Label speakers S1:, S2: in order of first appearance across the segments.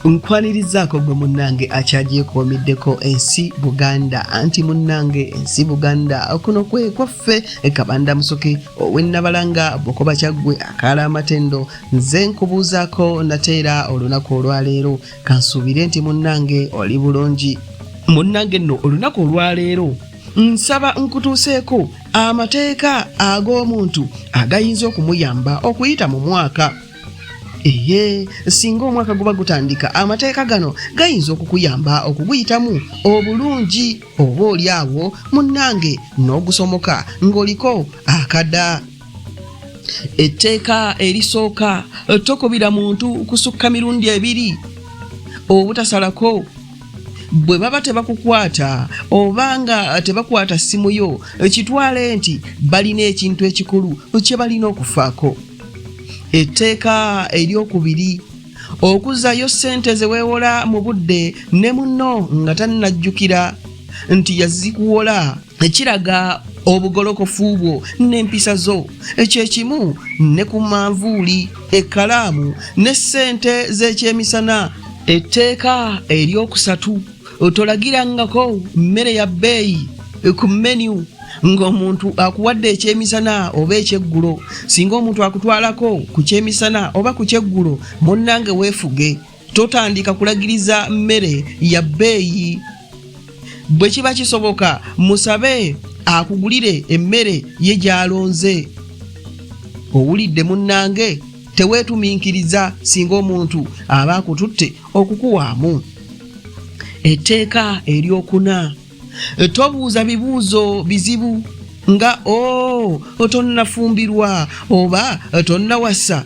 S1: Nkwanirizaako gwe munnange akyagyekuumiddeko ensi Buganda, anti munnange ensi Buganda kuno kwe kwaffe. Kabanda Musoke ow'e Nabalanga, Bukoba, Kyaggwe, akaala amatendo. Nze nkubuuzaako nateera olunaku olwaleero, kansuubire nti munnange oli bulungi. Munnange nno olunaku olwaleero nsaba nkutuuseeko amateeka ag'omuntu agayinza okumuyamba okuyita mu mwaka. Eye, singa omwaka guba gutandika, amateeka gano gayinza okukuyamba okuguyitamu obulungi, oba oli awo munnange n'ogusomoka ng'oliko akada. Etteeka erisooka: tokubira muntu kusukka mirundi ebiri obutasalako. Bwe baba tebakukwata oba nga tebakwata ssimu yo, kitwale nti balina ekintu ekikulu kye balina okufaako. Etteeka eryokubiri: okuzzayo ssente ze weewola mu budde ne munno nga tannajjukira nti yazikuwola kiraga obugolokofu bwo n'empisa zo. Ekyekimu ne ku manvuuli, ekkalaamu ne ssente z'ekyemisana. Etteeka eryokusatu: tolagirangako mmere ya bbeeyi ku menu ng'omuntu akuwadde ekyemisana oba ekyeggulo. Singa omuntu akutwalako ku kyemisana oba ku kyeggulo, munnange weefuge, totandika kulagiriza mmere ya bbeeyi. Bwe kiba kisoboka, musabe akugulire emmere ye gy'alonze. Owulidde munnange? Teweetuminkiriza singa omuntu aba akututte okukuwaamu. Etteeka eryokuna: tobuuza bibuuzo bizibu nga o tonnafumbirwa, oba tonnawasa,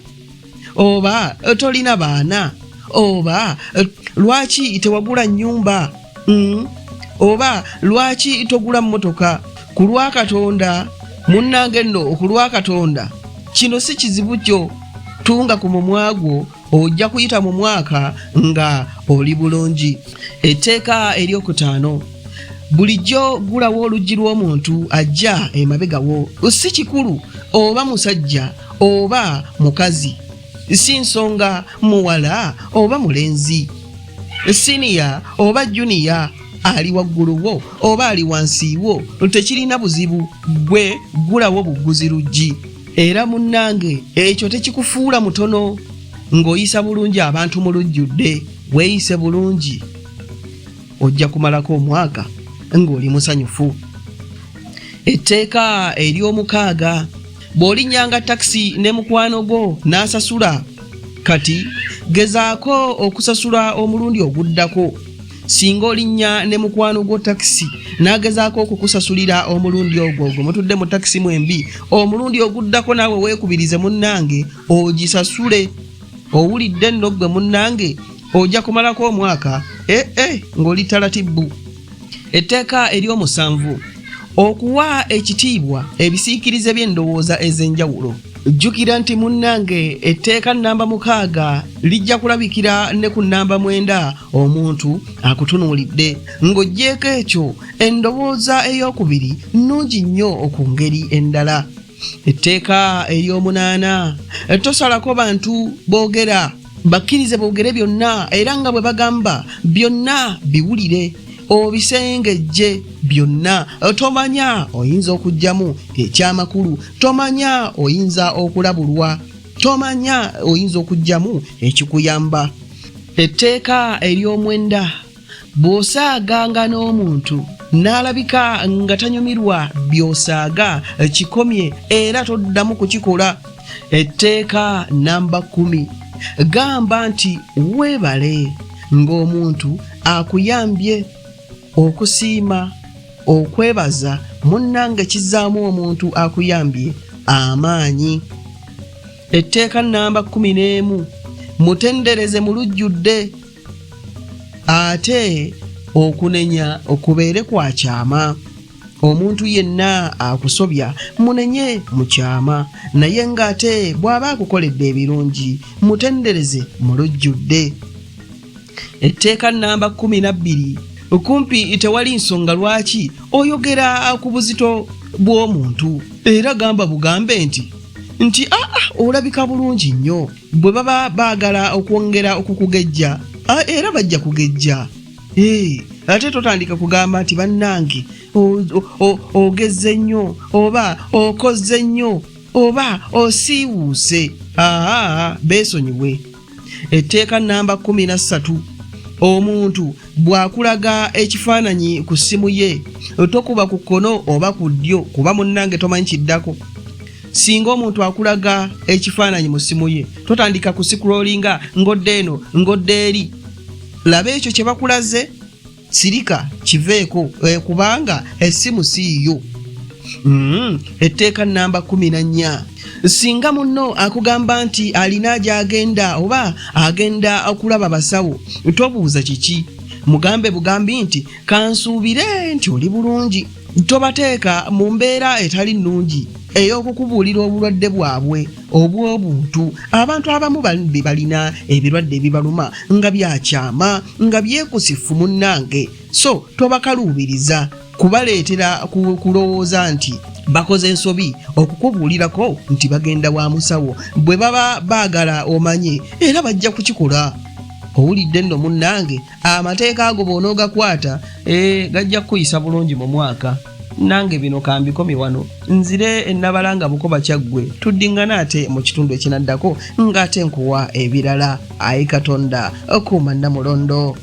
S1: oba tolina baana, oba lwaki tewagula nnyumba, Oba lwaki togula mmotoka. Ku lwa Katonda munnange nno, ku lwa Katonda, kino si kizibu kyo. Tunga ku mumwa gwo, ojja kuyita mu mwaka nga oli bulungi. Etteeka eryokutaano: bulijjo gulawo oluggi lw'omuntu ajja emabega wo. Si kikulu oba musajja oba mukazi, si nsonga muwala oba mulenzi, senior oba junior, ali waggulu wo oba ali wansi wo, tekirina buzibu. Gwe gulawo bugguzi luggi. Era munnange, ekyo tekikufuula mutono ng'oyisa bulungi abantu mu lujjudde. Weeyise bulungi, ojja kumalako omwaka ng'oli musanyufu. Etteeka ery'omukaaga: bw'olinnyanga takisi ne mukwano gwo n'asasula kati, gezaako okusasula omulundi oguddako. Singa olinnya ne mukwano gwo takisi n'agezaako okukusasulira omulundi ogwo gwe mutudde mu takisi mwembi, omulundi oguddako naawe weekubirize munnange ogisasule. Owulidde nno ggwe munnange? Ojja kumalako omwaka ee ng'oli talatibbu. Etteeka ery'omusanvu: okuwa ekitiibwa ebisiikirize by'endowooza ez'enjawulo. Jjukira nti munnange etteeka nnamba 6 lijja kulabikira ne ku nnamba 9 omuntu akutunuulidde. Ng'oggyeko ekyo, endowooza ey'okubiri nnungi nnyo ku ngeri endala. Etteeka ery'omunaana: tosalako bantu boogera. Bakkirize boogere byonna, era nga bwe bagamba byonna biwulire, obisengejje byonna. Tomanya oyinza okuggyamu ekyamakulu, tomanya oyinza okulabulwa, tomanya oyinza okuggyamu ekikuyamba. Etteeka ery'omwenda: bw'osaaganga n'omuntu n'alabika nga tanyumirwa by'osaaga, kikomye era toddamu kukikola. Etteeka namba 10: gamba nti weebale ng'omuntu akuyambye. Okusiima, okwebaza munnange kizzaamu omuntu akuyambye amaanyi. Etteeka namba 11: mutendereze mu lujjudde, ate okunenya okubeere kwa kyama. Omuntu yenna akusobya munenye mu kyama, naye ng'ate bw'aba akukoledde ebirungi mutendereze mu lujjudde. Etteeka namba 12: kumpi tewali nsonga lwaki oyogera ku buzito bw'omuntu, era gamba bugambe nti aa, olabika bulungi nnyo. Bwe baba baagala okwongera okukugejja. Era bajja kugejja. Ate totandika kugamba nti bannange ogezze nnyo oba okozze nnyo oba osiiwuuse. Aa, beesonyiwe. Etteeka namba 13, omuntu bw'akulaga ekifaananyi ku ssimu ye, tokuba ku kkono oba ku ddyo, kuba munnange tomanyi kiddako. Singa omuntu akulaga ekifaananyi mu ssimu ye, totandika kusikrolinga ng'odda eno ng'odda eri. Laba ekyo kye bakulaze, sirika, kiveeko, kubanga essimu si yiyo. Etteeka namba 14, singa munno akugamba nti alina gy'agenda oba agenda okulaba basawo, tobuuza kiki, mugambe bugambi nti kansuubire nti oli bulungi. Tobateeka mu mbeera etali nnungi ey'okukubuulira obulwadde bwabwe obw'obuntu. Abantu abamu balina ebirwadde ebibaluma nga byakyama, nga byekusifu munnange, so tobakaluubiriza kubaleetera kulowooza nti bakoze ensobi okukubuulirako nti bagenda wa musawo. Bwe baba baagala omanye, era bajja kukikola. Owulidde nno munnange, amateeka ago bw'onoogakwata, gajja kukuyisa bulungi mu mwaka. Nange bino kambikomye wano, nzire enabalanga Bukoba Kyaggwe, tuddingana ate mu kitundu ekinaddako ng'ate nkuwa ebirala. Ayi Katonda, okuuma Nnamulondo.